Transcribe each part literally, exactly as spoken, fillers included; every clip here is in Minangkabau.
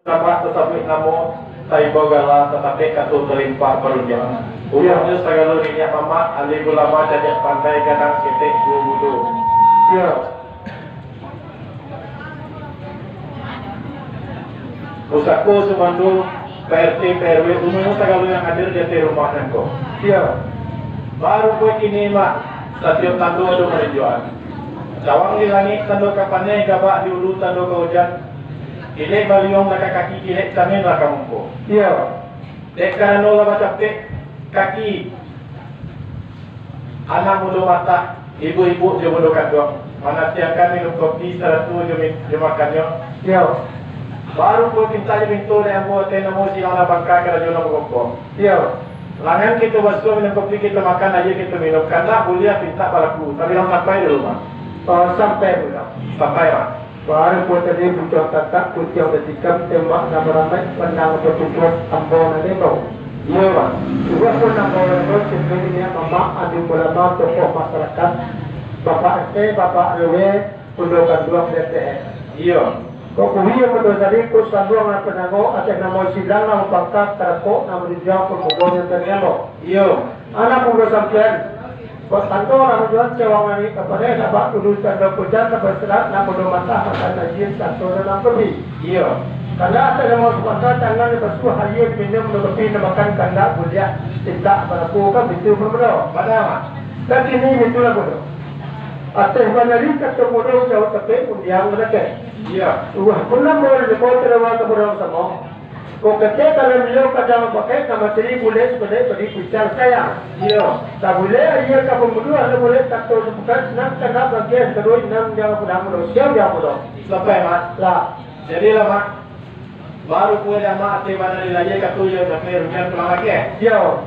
Ulama tasabuik namo, taibo gala, tatapek kato talimpah parundiang. Iyo. Umurnyo sagalo niniak mamak, alim ulama cadiak pandai, gadang ketek duo budo. Iyo. Pusako sumando, P R T, P R W, umumnyo sagalo yang hadir di ateh rumah nan ko. Iyo. Baru kini, Mak, satiok tando ado panunjuakan. Cawang di langik tando ka paneh, gabak di ulu tando ka ujan. Kilek baliuang lah ka kaki, kilek camin lah ka muko. Iyo. Dek karano lah bacapek kaki anak mudo matah, ibu-ibu jo mudo kanduang, manantiangkan minum kopi sarato jo mi-, jo makannyo. Iyo. Baru ko pintak jo minto dek ambo, ateh namo silang nan bangka, karajo nan bakokoh. Iyo. Langan kito basuah, minum kopi kito makan, aia kito minum, kandak buliah pintak balaku, tabilang sampai dulu, Mak. Oh, sampai dulu. Sampai, Mak. Baru ko tadi bucang tatak, kutiang tatikam, tembak nan baramaik, pandang batujuah, ambo nan diimbau. Iyo, Mak. Sudah pun ambo nan diimbau, sipil niniak mamak, alim ulama, tokoh masarakat, Bapak R T, Bapak R W, Pulo Kanduang, D T M. Iyo. Kok kuwi yang betul tadi, kok sanduang nan panango, ateh namo silang nan bapangka, tarakok nan manunjuang pamudo nan tadi ambo. Iyo. Anak mudo sampian, kok tando nan manunjuang cawang langik ka paneh, gabak di ulu tando ka ujan, nan baserak nan mudo matah, makan aia sarato nan kopi. Iyo. Kandak ateh namo sapangka, tangan dibasuah, aia diminum, minum kopi, nan makan kandak buliah pintak balaku, kan bitu pun mudo. Bana, Mak. Kan kini bitulah mudo. Ateh banari kato mudo, jauah tapi undiang manakeh. Iyo. Wah, pulang bawa limo tarawa ka urang samo. Kok ketek dalam liau kadang pakai, ka materi bulek sabalek bari pucang sayang. Iyo. Tabulek aia ka pambunuah, lah bulek kato sabukan, senang cakap bagian kaduo, inang jangan pulang mudo, siang jangan mudo. Sampai, Mak. Lah. Jadilah, Mak. Baru ko dek Amak ateh bana dilayie kato iyo sampai rujan pulang lagi, eh? Iyo.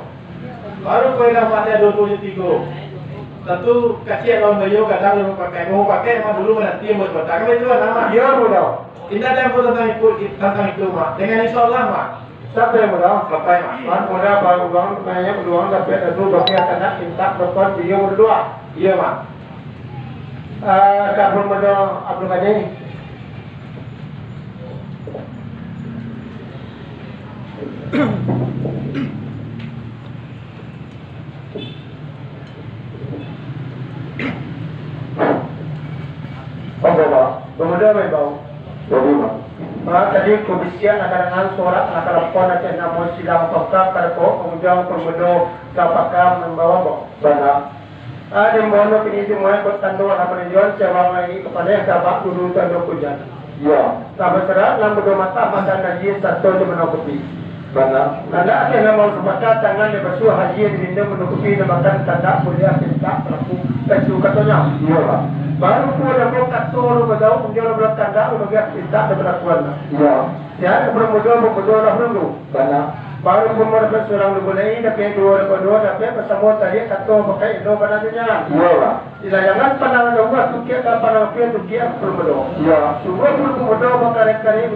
Baru ko dek Amak ateh duo puluah tigo. Tantu kasian lawan baiyo, gadang lawan pakai. Mau pakai, Mak dulu mananti, buat batang, itu lah, Mak. Iyo, mudo. Indak ado ampun tantang itu, tantang itu, Mak. Dengan insya Allah, Mak. Sampai, mudo. Sampai, Mak. Mak, mudo, baru urang, banyak urang, tapi ado bagi anak mintak dapat baiyo berdua. Iyo, Mak. Ah, ka Abdul Mudo, Abdul Ghani. Mangko, Pak. Pemuda maimbau. Jadi, Pak. Pak, tadi ku bisiak nak kadangan suara nak kalapon ateh namo silang pangka, karako, pangujang, pemuda, kapaka, maimbau, Pak. Bana. Ah, di mano kini di muai kok tando lah manunjuan, cawang lai ka paneh, gabak di ulu tando ka ujan. Iyo. Lah baserak, lah mudo matah, makan aia sarato jo minum kopi. Bana. Kandak ateh namo sapangka, tangan dibasuah, aia diminum, minum kopi dimakan, kandak buliah pintak balaku, itu katonyo. Iyo, Pak. Baru pulo dapek kato lo bajawek, undiang lo bakandak, lo bagiah pintak dibalakuan. Iyo. Siap, pemudo, pemudo lah dulu. Bana. Baru pun dapek surang dibulai, dapek duo, dapek duo, dapek basamo tadi kato pakai indo bana tu nyo. Iyo, Pak. Dilayangan pandang jauah, tukiak ka pandang api, tukiak ka pemudo. Iyo. Sungguah pun pemudo bakareh-kareh,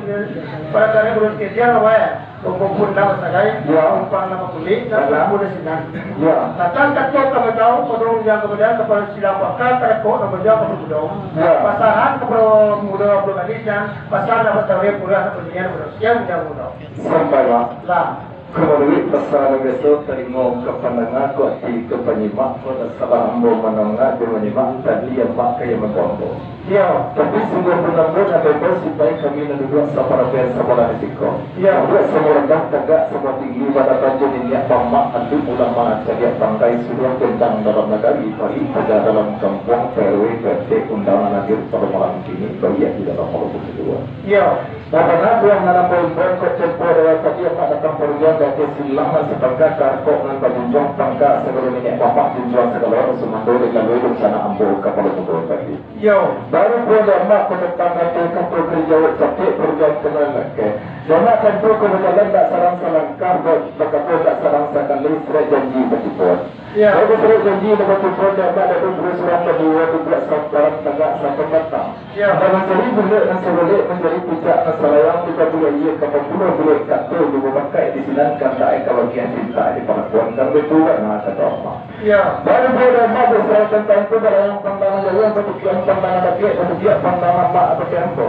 bakareh urus kediang, weh. Kumpul pun dah basagai, Iyo. Kumpang dah bakulik, dah Bana. Kumpul dah sinan. Iyo. Datang kato ka batau, kodong yang kemudian kapalo silang pangka, karakok nan bajang ka pemudo. Iyo. Pasahan ka pemudo, pemudo gadis, pasahan dah bataweh, purah dah banian, mudo siang, jauah mudo. Sampai, Pak. Lah. Ka manuruik pasaran biaso, talingo ka pandanga, ko ati ka panyimak, ko lah salah ambo mandanga jo manyimak, tadi amak ka iyo mangko ambo. Iyo. Tapi sungguah pun ambo nan baimbau, sipaik kami nan duduak saparapian sabalah di siko. Iyo. Duduak samo randah, tagak samo tinggi, badatanjo niniak mamak, alim ulama, cadiak pandai, suruah gendang dalam nagari, parik paja dalam kampuang, P R W, P R T, undangan hadir pado malam kini, baiak di dalam malam kedua. Iyo. Sabana buah nan ambo imbau, kok tempo dewek tadi amak datang parugian, dake silang nan sapangka, karakok nan bajunjuang, pangka sagalo niniak mamak, junjuang sagalo sumando, dilalui dunsanak ambo kapalo mudo tadi. Iyo. Baru pulo dek amak, ko tantang kato-kato ka dijawek capek, parugian ka nan lakek. Dek amak tantu ko bajalan dak sarang salangkah, ba-, bakato dak sarang sakali, surat janji batipuan. Iyo. Bagus surat janji nan batipuan, dek amak dak ado surang baduo, duduak saparak tagak sapambatang. Iyo. Nan mancari bulek nan sabalek, mancari pucak nan salayang, di tabulek iyo ka pambunuah bulek, kato jo babakaik di sinan, kandak ka bagiah pintak di palakuan, kan betul kan, nah, kato amak. Iyo. Baru pulo dek amak, basarah tantang tu, balayang pandangan jauah, batukiak pandangan dakek, batukiak pandangan amak, batukiak ambo.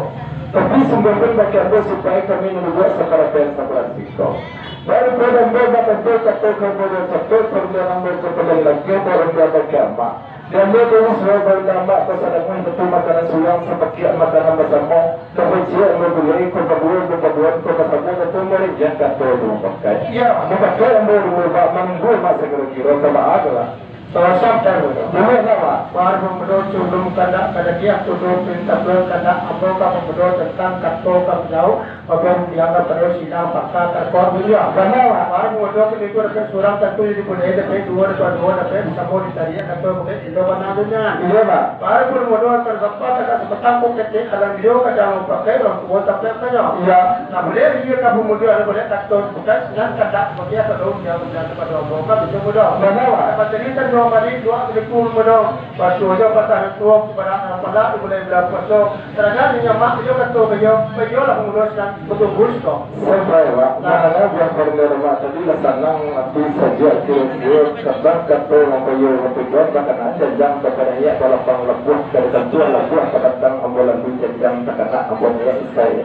Tapi sungguahpun bagi ambo, supayo kami nan babuek saparabian sabulan siko. Daripado ambo bakatoa kato ka ambo nan capek, parumahan ambo ka paling lageh, baru ambo bakiamak. Di ambo tu sudah baulama, ka sadonyo itu makanan surang, sapakiak makanan basamo, ka peciak ambo gulai, ka paduo, ka paduan, ka basamo, ka pamarijan kato tu mapakai. Iyo. Mapakai ambo dulu, ba, manunggu mak sagiro-giro, ka baa tu lah. Salasam tahu. Buliah lah, Pak. Baru pemuda culung kandak kadagiah tuduh pintak tuan kandak ambo ka pemuda tentang kato ka beliau, babuang dianggap taruih silang pangka tarkuat buliah. Bana, Pak. Baru pemuda kini tu dapek surang tantu jadi buliah, dapek duo, dapek duo, dapek samo ditariak kato buliah indo bana dunia. Iyo, Pak. Baru pemuda tarsapa tagak sabatang kok ketek alam dio kadang mapakai urang tuo tapi akanyo. Iyo. Nah, buliah iyo ka pemuda, buliah kato bukan silang kandak. Bagi asa daun yang menjadi pada Allah, kan, itu mudah. Bana, Pak. Dapat cerita dua kali, dua kali pun mudah. Pasu aja patah tuang, pada anak pala, di bulan bulan puasa. Terkadang inyo mak iyo kato ka iyo, ka iyo lah mangurus nan betul gurus ko. Sampai, Pak. Nah. Mana buah permen mak tadi lah sanang, tapi saja kira-kira kadang kato mampayo, mampayo, bahkan aja jang kepada niat, walaupun lebuh, dari tentuan lebuh, kadang ambo lalu jajang, takana ambo niat isai.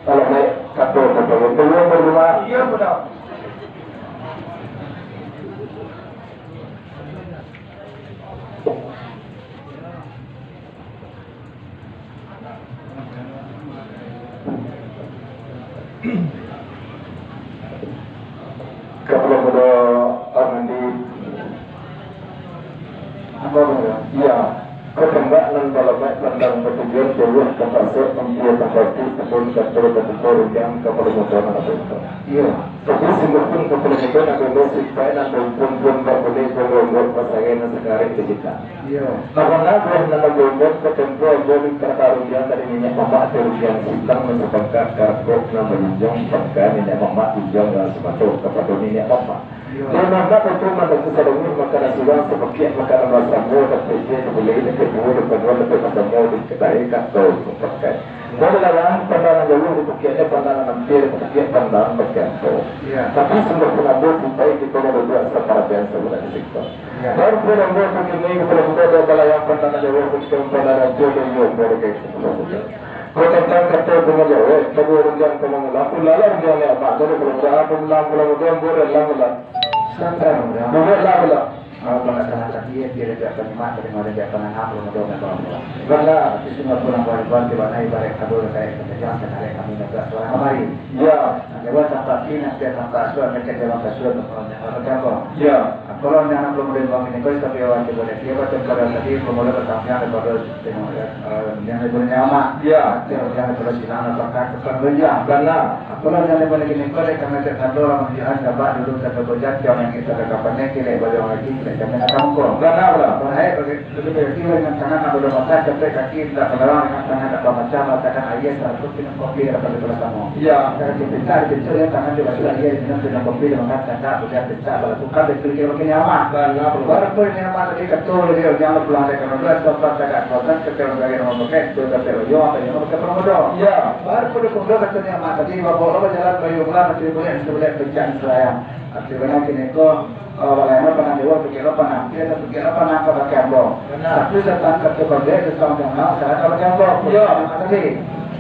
Kalau naik kato, kato, kato, kato, kato, Pak. Iya, benar. Kapalo Mudo Armandi. Apa tu, ya? Iya. Kau tembak nan balamaik pandang batujuan jauah ka pasek, ampia tambati, sabun kato, batuko rundiang, kapalo mudo nan ado itu. Iya. Tapi sungguahpun kapalo mudo nan dulu sipai nan baumpun-umpun, babulek, bongok-ongok, basarai nan sakarek dicita. Iyo. Karano buah nan ambo imbau, batempo ambo di karundiang dari niniak mamak, ati rundiang silang nan sapangka, karkok nan manjunjuang pangka niniak mamak, junjuang nan samato kapado niniak mamak. Iyo. Niniak mamak tantu mandanga sadonyo makanan surang, sapakiak makanan basamo, dapek se dibulai, dapek duo, dapek duo, dapek basamo, dikatahui kato tu pakai. Dari dalam pandangan jauah dipakiaknyo pandangan ampia, dipakiak pandangan bakian tu. Iyo. Tapi sungguahpun ambo sipai kito nan babuek saparabian sabulan di siko. Iyo. Baru pun ambo kini kapalo mudo ado balayang pandangan jauah, bukan pandangan jauah, iyo, ambo ka itu. Kau tantang kato bungo jauah, kaduo rundiang ka mamula, ulala rundiang ni amak, jadi pula mudo, pula mudo, ambo dalam mudo. Santai mudo. Mudo lah mudo. Ah, balasan tadi, dia tidak terima, terima dia tidak pernah nak, belum ada, belum ada. Bana. Tapi sungguahpun ambo imbau, di bana ibarat kabul, kayak pekerjaan, sekarang kami nak buat suara kamari. Iyo. Nah, dia buat tampak ini, dia tampak suara, mereka dia tampak suara, untuk orang yang orang kampung. Iyo. Nah, kalau yang anak belum ada imbau ini, kau tapi orang dia boleh, dia baca pada tadi, belum ada bertanya daripada tengok, eh, yang ibu nyawa. Iyo. Dia yang daripada silang, apakah kesan renjang? Bana. Apolah jan dimulai kini ko, dek karano cak tando lah manunjuakan, sabab dulu tando bajam, cam langik tando kapan, kilek bajang lagi, kilek jamin akan muko. Bana, bana. Pun aek bagi, bagi, bagi dengan tangan nan baduo mata, capek kaki indak balarang, dengan tangan nan bamacam, ratakan aia sarato minum kopi, dapat dipelah samo. Iyo. Cara dipinta, dipinta dengan tangan dibasuah aia, diminum minum kopi, dimakan, cakak, buliah pinta, balakukan, dipikir makin nyaman. Bana, bana. Walaupun nyaman tadi kato, jadi jangan pulang dari karano dua, sebab tagak kuatan, ketika manggagai rumah pakai, itu tapi royo, apa yang pakai permudo. Iyo. Baru pun dikumpul kato niniak mamak tadi, babawa lo bajalan, bayu pulang, nanti boleh, nanti boleh, pencak selayang. Arti bana kini ko, eh, balayang lo panah jauah, pikir lo panah ampia, atau pikir lo panah ka bakeh ambo. Bana. Tapi datang kato baliak, datang jangan, saya ka bakeh ambo. Iyo. Niniak mamak tadi.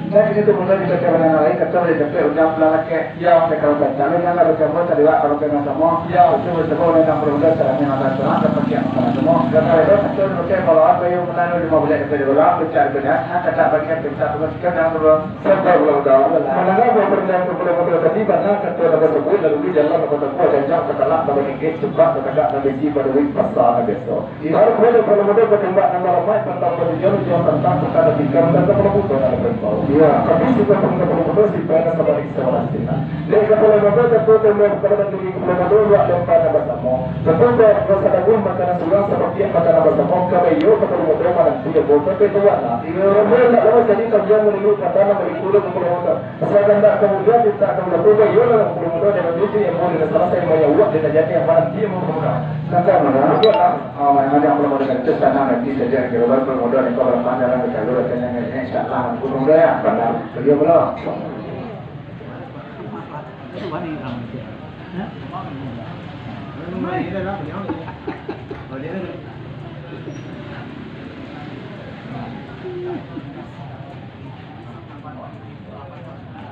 Dan kini tu mulo di bakeh bana lain, kato boleh dapek undang pulang lakek. Iyo. Saya kalau datang, lo jangan bakeh ambo, tadi wak kalau bakeh samo. Iyo. Itu boleh samo, undang pulang, undang, salami makan surang, dapat kiak makan samo. Bana. Kalau itu, kato bakeh balayang, bayu pulang, limo bulan, dapek di balayang, pencak di balayang, nah, kato bakeh, pencak, pencak, sekian, jangan pulang. Sabda ulang dah. Mandanga buah parilaan kapalo mudo tadi, bana kato nan basabuik, lalu jalan nan batampuah, janjang takalak nan batinggi, cupak tatagak nan bisi, manuruik pasa nan biaso. Iyo. Baru kato kapalo mudo batumbak nan balamaik, pantang batujuan, ujuang tantang, pantang nan tikam, dan kapalo mudo nan baimbau. Iyo. Tapi sungguahpun kapalo mudo, sipai nan sabalik sawalah sinan. Dek kapalo mudo, kato tembok kapalo nan tinggi, kapalo mudo, luak lempa nan basamo. Kato ba-, basadabuah makanan surang, sapakiak makanan basamo, ka baiyo kapalo mudo, mananti ambo ka Tuan Tuan. Iyo. Ambo indak lamo jadi, kambiang manurut patah, nan baitu lo kapalo mudo. Sagandak kamudian, mintak ka balaku, baiyolah kapalo mudo, jangan jijik ambo, dek salasai manyauak, dek jadi amanah, diam kapalo mudo. Sangka mudo. Betul lah. Ah, manang kapalo mudo, itu sanang nanti saja, kira kapalo mudo, ni kapalo panjang, kapalo mudo, insyaallah, kapalo mudo, ya. Bana. Baiyo pulo.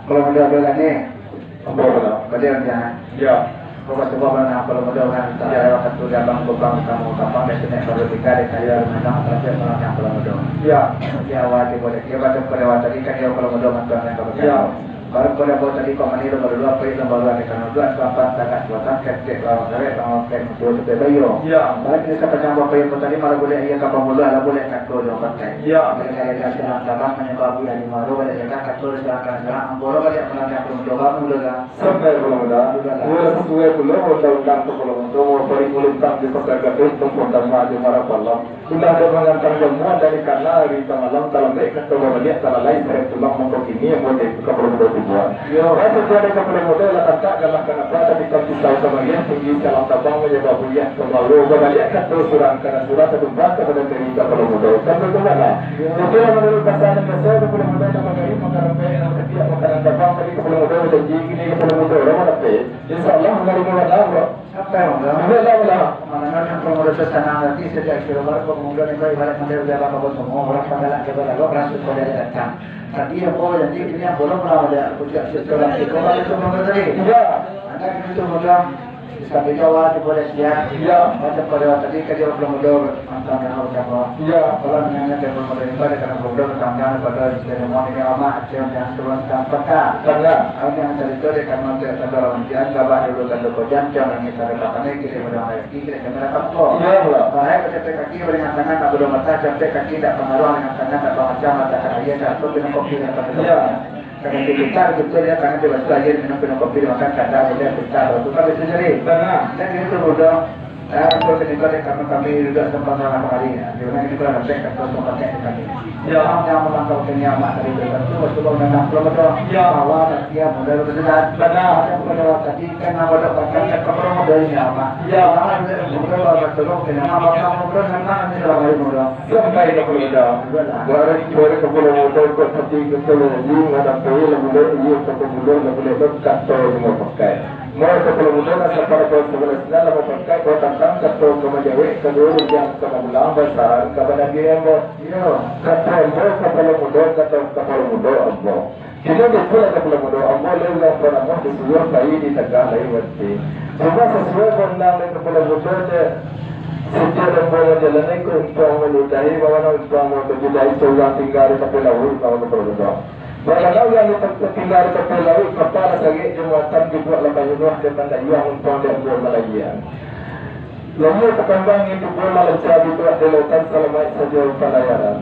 Kalau mudo ado lagi, ambo pulang. Baliau jan. Ya. Kau ka suko pulang, kalau mudo kan, tak Ya. Ada waktu dia bang kubang kamu, kapan dia kena baru tiga dia kali Ya. Rumah yang terakhir pulang yang kalau mudo. Ya. Dia awal dia boleh, dia baca pada awal tadi kan dia kalau mudo mantuan yang kau Ya. Baru pada awal tadi kau mandi nomor dua, apa itu nomor dua di kanan dua, selapan, tagak, dua, tak, kecek, lawan, kawek, lawan, kek, mutu, tepe, bayo. Ya. Baru kita sepanjang bapak yang tadi malah boleh iya kapal mula, lah boleh kato dia pakai. Ya. Boleh kaya dia serang tabang, menyebab dia di maru, boleh dia kato dia serang, serang, angkoro, boleh pulang yang belum doa, mudo dah. Sampai pulang dah. Mudo dah. Mudo sesuai pulo undang-undang tu pulo untuk memberi ulintang di pasar gadung, tumpang dan maju marah palam. Indak dek mangantang jamuan dari kana ari tamalam, talambek kato babaliak, talalai sarek pulang, mangko kini ambo dek kapalo mudo tibuan. Yo. Raso tiadai kapalo mudo lah tantak, galah kanapa, tapi kan pisau kamariah, tinggi salam tabang, manyabak buliah, kamalu babaliak kato surang, kana surang, tatumbah ka badan diri kapalo mudo. Kan baitu kan lah? Yo. Jadi lah manuruik pasan nan biaso, kapalo mudo nan bagari, makan rempek, nan sadiak, makanan tabang, tadi kapalo mudo bajanji, kini kapalo mudo lah manapek. Insya Allah, manarimo bana, bro. Sampai, Bang. Sampai lah, bro. Manangah yang pemuda tu sanang hati, sejak kilometer pemuda ni kau ibarat mandai udah bang kebun semua, orang panggalan ke balalu, orang suka dari datang. Tadi yang bawa janji, ini yang bolong lah, ada puncak situ lagi. Kau balik tu, pemuda tadi. Iya. Anda gitu, muda. Di samping Jawa, di boleh siap. Iya. Macam pada tadi, kerja belum muda. Mantap, dah, udah, bro. Iya. Kalau dengan yang dia belum muda, ini ada kena muda, tentang pada seremoni ni, amat, macam yang turun, dan peta. Tengah. Kalau yang cerita, dia kan, macam, tanda orang ujian, gabah dulu, tanda kojam, jangan kita ada kata ni, kiri pada orang Kiri kena kapok. Iya, Allah. Bahaya kecapek kaki, baringan tangan, tak bodoh mata, capek kaki, tak pengaruh, ringan tangan, tak bamacam, mata tak aia, tak apa, minum kopi, tak apa. Iya. Kadang kita, betul ya, tangan dia basuh aia, minum, minum kopi, makan, kadang dia pecah, baru tukar, betul jadi. Benar. Dan dia tu bodoh. Ah, betul, kita ada kami, kami juga sempat salah kali, ya. Dia bilang, "Ini kurang lebih, kan, terus pakai di kami." Ya. Yang melangkah ke nyaman dari bebas tu, waktu kau datang, belum ada. Ya. Bawa, dia, modal, betul, kan? Benar. Ada modal tadi, Kan abah dak pakai, cakap orang modal ni, Abah. Ya. Abah dak modal, abah tolong, kena abah modal, senang ni dalam hari modal. Sampai ka puluh modal. Iyolah. Baru, baru ka puluh modal, kok tadi ka puluh lagi, ngadap puluh lah boleh, iyo ka puluh lah boleh, tu kato limo pakai. Mau ka puluh modal, nak sampai ka sebelas lah mau pakai, kau tantang kato ka manjawek, kaduo rundiang ka mamulang, basaan ka badan diri ambo. Iyo. Kato ambo ka puluh modal, kato ka puluh modal ambo. Kini batua lah kapalo mudo, ambo lai urang banamuah disuruah pai di tagah lai wanti. Cuma sasuai gondang dek kapalo mudo, dek sitiap ambo manjalani ka untuang muludahi, bawana untuang muludahi, surang tingga di tapi lauik, bawa kapalo mudo. Bawana urang di tapi tingga di tapi lauik, kapa lah sarik jo muatan dibuek lah bayunuah dek pandayuang untuang dek ambo malagian. Lalu takambang itu pun malancar di tengah lautan, salamaik sajo palayaran.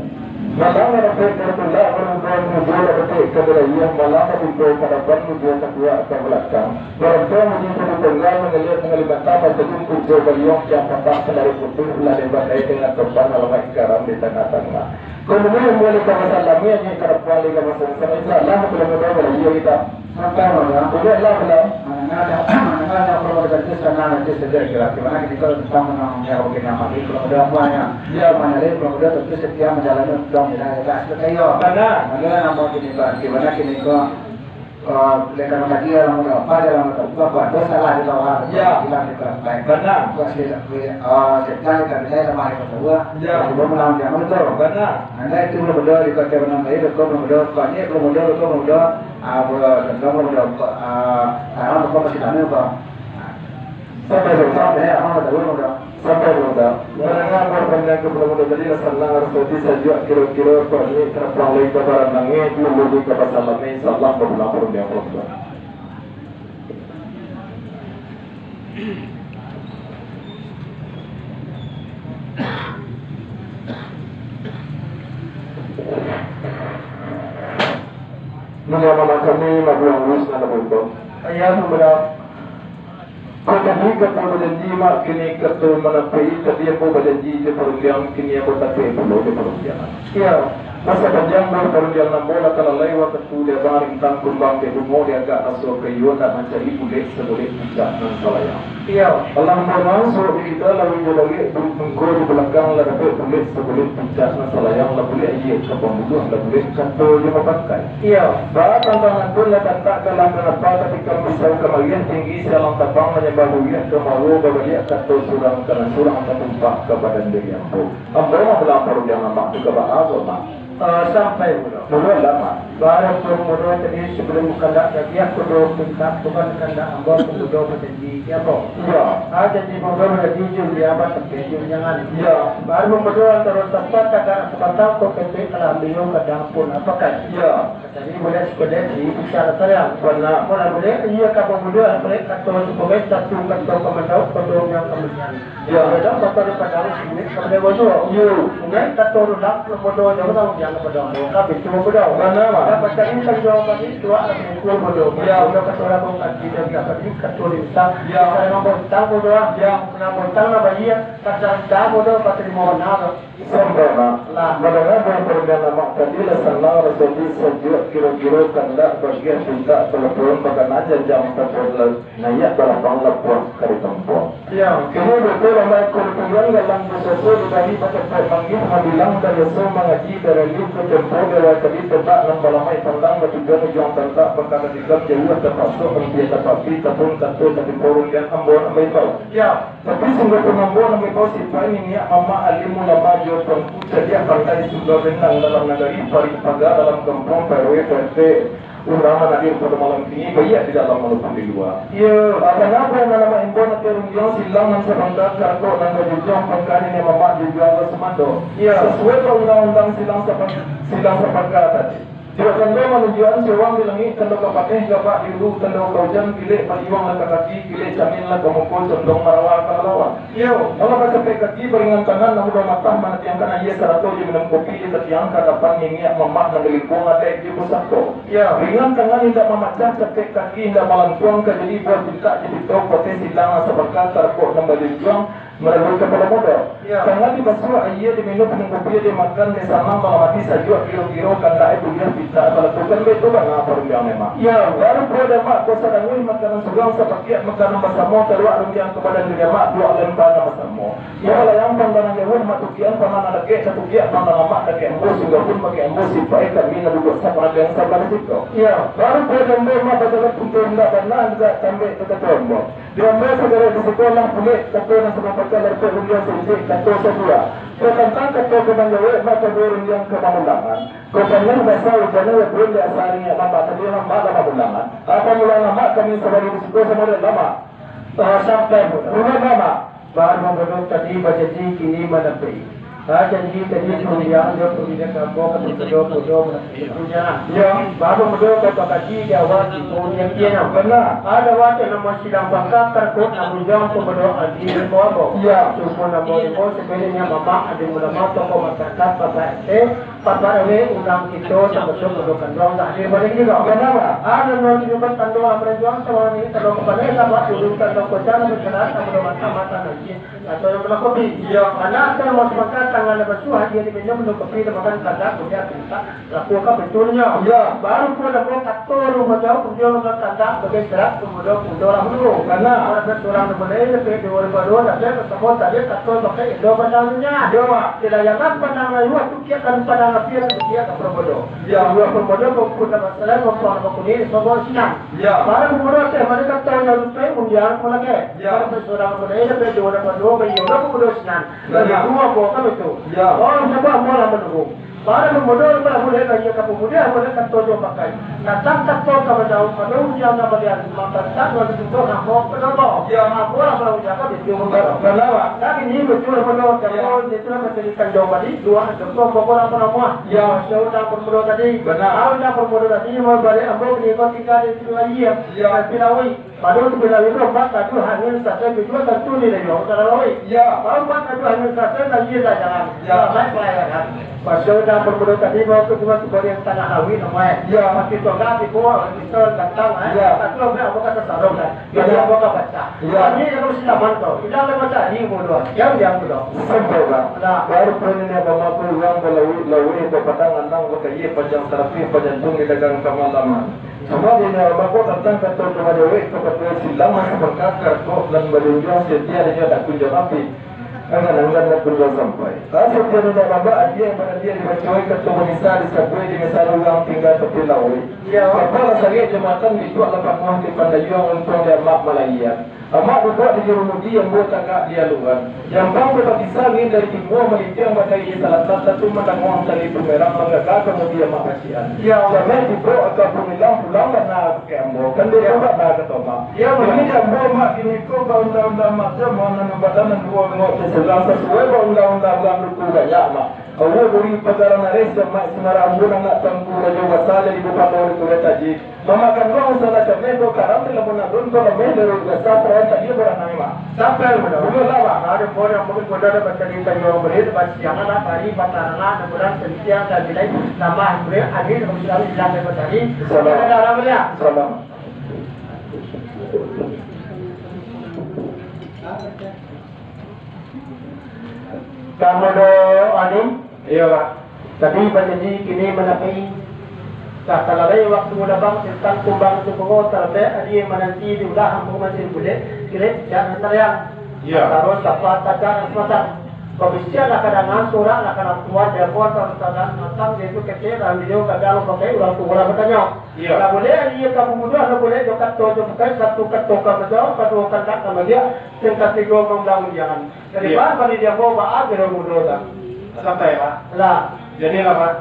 Malam rapek bertulak, berubah menuju lah betik ka wilayah, malam timbul ka dapan, menuju ka tuak ka balakang. Barantau menuju ka tunggal, mangaliat mangali mata, basajung kunco baliong, tiang patah kanari putuih, lah dibandai dengan topan, alamaik karam di tangah-tangah. Kemudian mulai ka masalami, angin ka dapan, lagi ka masangsang, insya Allah, belum ada wilayah kita. Sampai, Bang, ya. Boleh lah, boleh. Manangah dah, manangah dah, kalau ada tu, sana nanti saja kira. Di mana kita kalau tentang menang, ya, oke, nama dia, kalau ada apa, ya. Ya. Mana dia, kalau ada, tentu setia menjalani undang, ya, ya, tak seperti, ya. Benar. Mana nama kini, Bang? Di mana kini, kau, eh, lekan lagi, ya, nama apa, ya, nama apa, apa, apa, salah di bawah. Ya. Bilang di bawah. Baik. Benar. Kau sih, eh, setia kita, ya, nama dia, kau tahu, ya. Ya. Kita menang, jangan betul. Benar. Anda itu belum ada di kota menang, ya, betul, belum ada, banyak, belum ada, betul, belum ada. Ah, bo-, tantang bo-, ah, tarang beko masih lamo, Bang. Sampai, sampai, eh, abang dah tahu, Bang, dah. Sampai, Bang, dah. Menengah berpanjang ke belum udah jadi, lah senang harus jadi sajuak kiro-kiro, kok ni terpulang lagi ke barat langit, dulu di ke pasar lami, insyaallah, berpulang pun dia, Bang, dah. Manawa kami mabuang urus nan bauntung. Iyo, Bang. Kok tadi kata bajanji, mak, kini kato manampek, tadi ambo bajanji jo parundiang, kini ambo tapek pulo jo parundiang. Iyo. Masa panjang ambo parundiang, ambo lah talalai wakatu di abang rintang kumbang di bungo di agak raso kayo, nak mancari bulek sabulek puncak nan salayang. Iyo. Alah ambo masuak di kita, lalu jo lagi bungko di balakang lah dapek bulek sabulek puncak nan salayang, lah bulek aia ka pambuluah, lah bulek kato jo mapakai. Iyo. Ba tantang nan tu lah tantak kalah kanapa, tapi kan pisau kamariah tinggi sialang tabang manyambah buriah ka maruo babaliak kato surang ka nan surang tatumpah ka badan diri ambo. Ambo lah balampa rundiang amak tu ka baa ko, Mak? Ah, sampai mudo. Mudo lama. Baru pun mudo tadi, sabalum kandak dagiah, kudo pintak Tuhan kandak ambo pun mudo bajanji. Iyo. Ah, janji mudo bajanji jo dia, batapek jo jangan. Iyo. Baru pun mudo antaro sapa tagak sabatang ko ketek kalah ambiyo kadang pun apakan. Iyo. Jadi buliah sakedek di bicara tariang. Bana. Malah buliah, iyo ka pun mudo, buliah kato sabagai satu kato kamandau, kato yang kamandau. Yo. Kadang bapa di padang sini, kepada bojo. Yo. Ngai kato urang, bodo jauh tanggung jawab bodo. Kami cuma bodo. Bana, Mak. Dapat cari tanggung jawab bagi tua atau bodo. Yo. Bodo kato urang kong kaji dari apa ni, kato di utang. Yo. Misalnya bontang bodo. Yo. Nah, bontang nak bayar, kadang tak bodo, patah lima belas. Sambah, Mak. Lah. Mandanga dari parundiangan Amak tadi lah sanang rasonyo sajuak kiro-kiro kandak bagiah pintak palapuan bakanaan janjang tampon laut. Naiak balapang lapuak ka ditampuang. Iyo. Kini batua lah mangko dipulang dalam basoso di bali batampek manggih, mabilang baiaso mangaji dari liu ka tempo dewa tadi, tembak nan balamaik pandang batujuan ujuang tantak, bakana di gam jauah tapasuak, ampia tapapi, tapun kato tadi porundian ambo nan baimbau. Iyo. Tapi sungguah pun ambo nan baimbau sipaik niniak mamak alim ulama jo tuanku cadiak pandai sumber rindang dalam nagari, parik paga dalam kampuang, P R W, P R T, Ulama hadir pado malam kini, baiak di dalam maupun di lua. Iyo. Apo nan amak imbau nan tarundiang silang nan sabangka, karakok nan bajunjuang, pangka niniak mamak junjuang lah sumando. Iyo. Sasuai jo undang-undang silang sapa-, silang sapangka tadi. Silang tando manunjuakan siwang di langik, tando ka pateh, gabak di ulu, tando ka ujan, kilek paliuang lah ka kaki, kilek camin lah ka muko, condong marawa ka lawan. Iyo. Malah bacapek kaki, baringan tangan, nan mudah matah, manatiangkan aia sarato jo minum kopi di tatiang ka dapan niniak mamak nan dilingkuang adaik jo pusako. Iyo. Ringan tangan indak mamacah, capek kaki indak malantuang, ka jadi buah pintak jo pitong, pateh silang nan sabangka, karakok nan bajunjuang, malalui kapalo mudo. Iyo. Tangan dibasuah aia, diminum minum kopi, dimakan, disanang malam ati, sajuak kiro-kiro, kandak buliah pintak talakukan, baitu bana parundiang memang. Iyo. Baru buah damak, puasa danguih, makanan surang, sapakiak makanan basamo, taruak rundiang ka badan di damak, duo lempa nan basamo. Iyo. Balayang pandang nan jauah, matukian pandang nan dakek, tatukiak pandang lamak, dakek ambo, sungguah pun bakeh ambo, sipaik kami nan duduak sapanjang sabalah siko. Iyo. Baru buah ambo mah bajalan punto indak bana, indak tambek kakato ambo. Di ambo sagalo di siko lah pulek, kato nan sabapakah larpek rundiang saijik, kato sabua. Batantang kato ka manjawek, mah kaduo rundiang ka mamulangan. Ko panjang basa ujanyo, ya pun di asa ari niniak mamak tadi, lamak lah mamulangan. Apo mulang lamak, kami sabari di siko samo dek lamak. Ah, sampai mudo. Mudo lama. Baru mudo tadi bajanji kini manapik. Ah, janji tadi tundiang jo tundiang kampung, tapi mudo-mudo manapik tundiang. Yo. Baru mudo ka bakaji di awal di tundiang kian. Bana. Ado waktu namo sidang bangka, karakok nan bujang tu mudo adi di bawah. Yo. Cuma namo di bawah sebenarnya mamak adi ulama, tokoh masyarakat, bapak R T, Bapak R W urang kito, tamasuak mudo kanduang, tak hadir baliak juo. Bana, Pak. Ado nan dibuek tando amaran juang, saurang ini tando kapalo, sabab dulu tando kocang, nan bajalan, tando mata-mata lagi. Atau nan minum kopi. Iyo. Karena atau nan makan tangan nan basuah, dia diminum minum kopi, dimakan kandak, kemudian pintak, laku ka betulnyo. Iyo. Baru pun ado kato rumah jauh, kemudian rumah kandak, bagai serat, pemuda-pemuda orang dulu. Bana. Orang bersurang nan mulai, lebih dua ribu dua, tapi bersama tadi kato pakai Indo Bandar Minyak. Iyo, Pak. Tidak jangan pandang ayuah, Kiakan padang api, kiakan parbodo. Ya. Dua parbodo, maupun dapat salam, maupun dapat kuning, sobo sinan. Ya. Para parbodo teh, mari kato nan lupai, undian pun lagi. Ya. Para pesurang pun lagi, dapat dua, dapat dua, bayi orang parbodo sinan. Ya. Dari dua buah kan itu. Ya. Oh, coba mula menunggu. Para parbodo, para boleh lagi, kamu mudah, boleh kato dua pakai. Datang kato ka bajauah, kalau undian nan balian, maka tak boleh duduk, nak bawa penambah. Ya. Nak bawa, kalau ujar, kan itu membawa. Benar, Pak. Tapi ini betul, benar, ya. Betul, betul. Tanjung Bali, dua, dua, dua, dua, dua, dua. Ya. Masih undang parmudo tadi. Bana. Ah, undang parmudo tadi, mau baliak ambo, baliak kau tingga di situ lagi, ya. Ya. Di Pilawi. Padahal tu Pilawi tu, empat, satu, hamil, satu, kedua, tentu ni lagi, orang tak lawai. Ya. Baru empat, satu, hamil, satu, lagi dah jalan. Ya. Baik pelayanan. Masih undang parmudo tadi, mau ke dua, sebagai yang tanah Lawi, namanya. Ya. Mati tongga, di bawah, orang Kristen datang, eh. Ya. Satu, ambil, ambo kata sarung, kan. Jadi, ambo ka baca. Iya. Kami yang mesti taman tu. Tidak ada baca di mulut. Yang dia mulut. Sampai, Bang. Nah. Baru pun ini apa mampu uang balawik-lawik, bapadang anang, bakayik, panjang sarapih, panjang tung di dagang kamalaman. Cuma di nyawa bako datang kato ka bajawek, kato silang, masa berkakar, kok, dan bajunjuang, setia, dan nyo tak kunjung api. Angan-angan nak kunjung sampai. Asal dia ndak babak, adia yang pada dia dibacoi, kato bamisa, disabui, dimisal urang tinggal tepi lauik. Iya. Kapala sarik jambatan, biduak lapan muah di Pandayuang, untuang di amak malayan. Amak duduak di jurumudi, ambo tagak di aluran. Jambang tu bakisah angin dari timua, malintiang badai di salatan, tantu mandanguang tali bumerang, manggagah kamudi amak basian. Iyo. Jameh tibo aka bumilang, pulang bana ka ambo, kan dek Iyo. ambo bana kato amak. Iyo, Amak. Kini ambo amak kini ko baundang-undang macam, nan badan nan duo angok sasulang, sasuai baundang-undang urang duku banyak, Mak. Awo buri pagara naris, Mak, sumara ambo nan nak Tuanku Rajo Basa, jadi bupando di Kurai Taji. Mamakan uang salah jameh ko karam di lamun alun ko lameh dari biasa sarayan tadi beranai, Mak. Sampai mudah. Dulu lah, Mak. Ada pun yang mungkin mudah dapat tadi tadi orang beri, dapat siang lah, pari, batang lah, ada bulan, sentiang, dan bilai, tambah, beri, angin, dapat selalu hilang dari matahari. Salam. Ada orang beri, ya? Salam. Kamu do, Adim? Iyo, Pak. Tadi bajanji kini manapi. Lah talalai waktu labang tantang kumbang tu pungo, talambek ari mananti diulah ambo masin bulek, kilek jak nan tariang. Iyo. Tarus dapat tajak nan samatang. Babisiak lah kadangan, surak lah kalampuan, demo tarus tajak samatang, yaitu kecek, rambio, gadang, pakai urang tu urang batanyo. Iyo. Lah bulek ari ka pambunuah, lah bulek jo kato jo bukai, satu kato ka manjawab, kaduo kandak ka magiak, sing katigo maundang undiangan. Jadi, Iyo. pan, pan di ambo baa kiro mudo tu. Sampai, Pak. Lah. Jadi lah, Pak.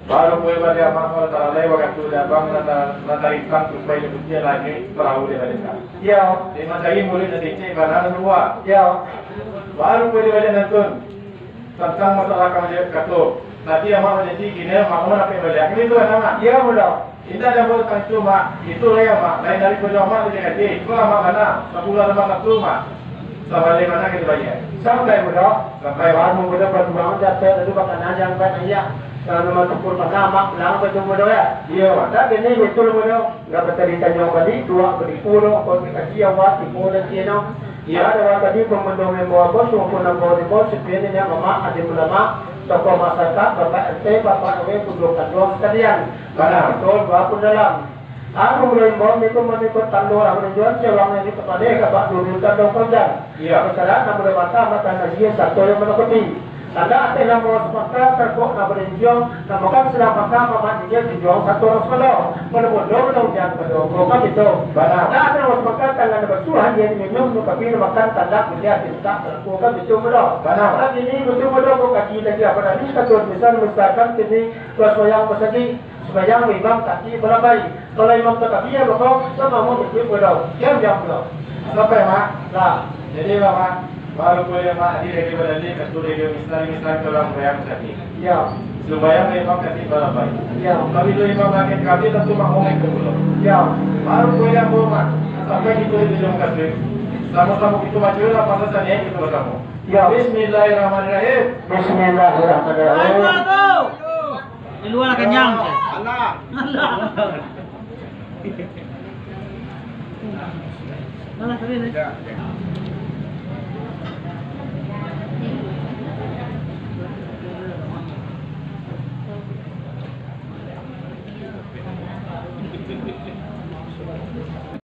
Baru kue baliak, Pak, kalau talalai wakatu di abang, nan ta-, nan tarintang, supai di putiah langik, perahu di baliak. Iyo. Di mancari murid nan licik, bana nan dua. Iyo. Baru kue di baliak nantun. Tantang masalah kambaliak kato. Tadi amak bajanji, kini amak mau dapek baliak. Kan itu kan, Mak? Iyo, mudo. Indak ado buatan tu, Mak. Itulah iyo, Mak. Lain dari kudo Mak tu jadi. Itulah Mak bana. Sabulan Mak satu, Mak. Sabaleh bana kito bayia. Sampai mudo. Sampai, Mak. Anu mudo, perjuangan capek tadi bakana jangan banyak. Kalau memang syukur bana, Mak pulang ke tu mudo, ya. Iyo, Mak. Tapi ni betul mudo. Ndak batadi tanyo bali, duo bali pulo, kau dikaji awak, tibo dan tieno. Iyo. Ado tadi pamando membawa bos, maupun ambo di bos, sepian ini mamak, alim ulama, tokoh masyarakat, Bapak R T, Bapak R W, kudo kanduang sekalian. Bana. Betul, dua pun dalam. Aku mulai imbau niku manikot tando lah menunjuan cewang yang dipepalih kabak dulu tando panjang. Iya. Masyarakat nan mulai matah mata kaji sato yang manakuti. Tanda ati namo sepakat terkok na berenjong, namo kan sedang pakam mamak dia junjong sato raspado. Manabodo na ujian pado kok itu. Bana. Tanda ati namo sepakat tangan basuh hanya minum nu kapi makan tanda kuliah tintak terkok kan itu mudo. Bana. Tapi ini betul mudo kok kaji lagi apa tadi satu misal misalkan kini Sumayang basagi, sumayang imam kaki balambai. Kalau imam takabia, mako, sama mau ikut pulau. Diam, diam pulau. Sampai, Mak? Lah. Jadi, Mak, baru boleh, Mak, di radio badali, katu radio misal, misal, kalau bayang tadi. Ya. Sumayang imam kaki balambai. Ya. Tapi tu imam lagi kaki, tentu mak mau ikut pulau. Ya. Baru boleh, Mak, sampai di kulit ujung kasih. Sama-sama kita baca lah, pasal tadi, kita bersama. Ya. Bismillahirrahmanirrahim. Bismillahirrahmanirrahim. Di lua lah kanyang, ceh. Alah. Alah. Alah, tapi ni.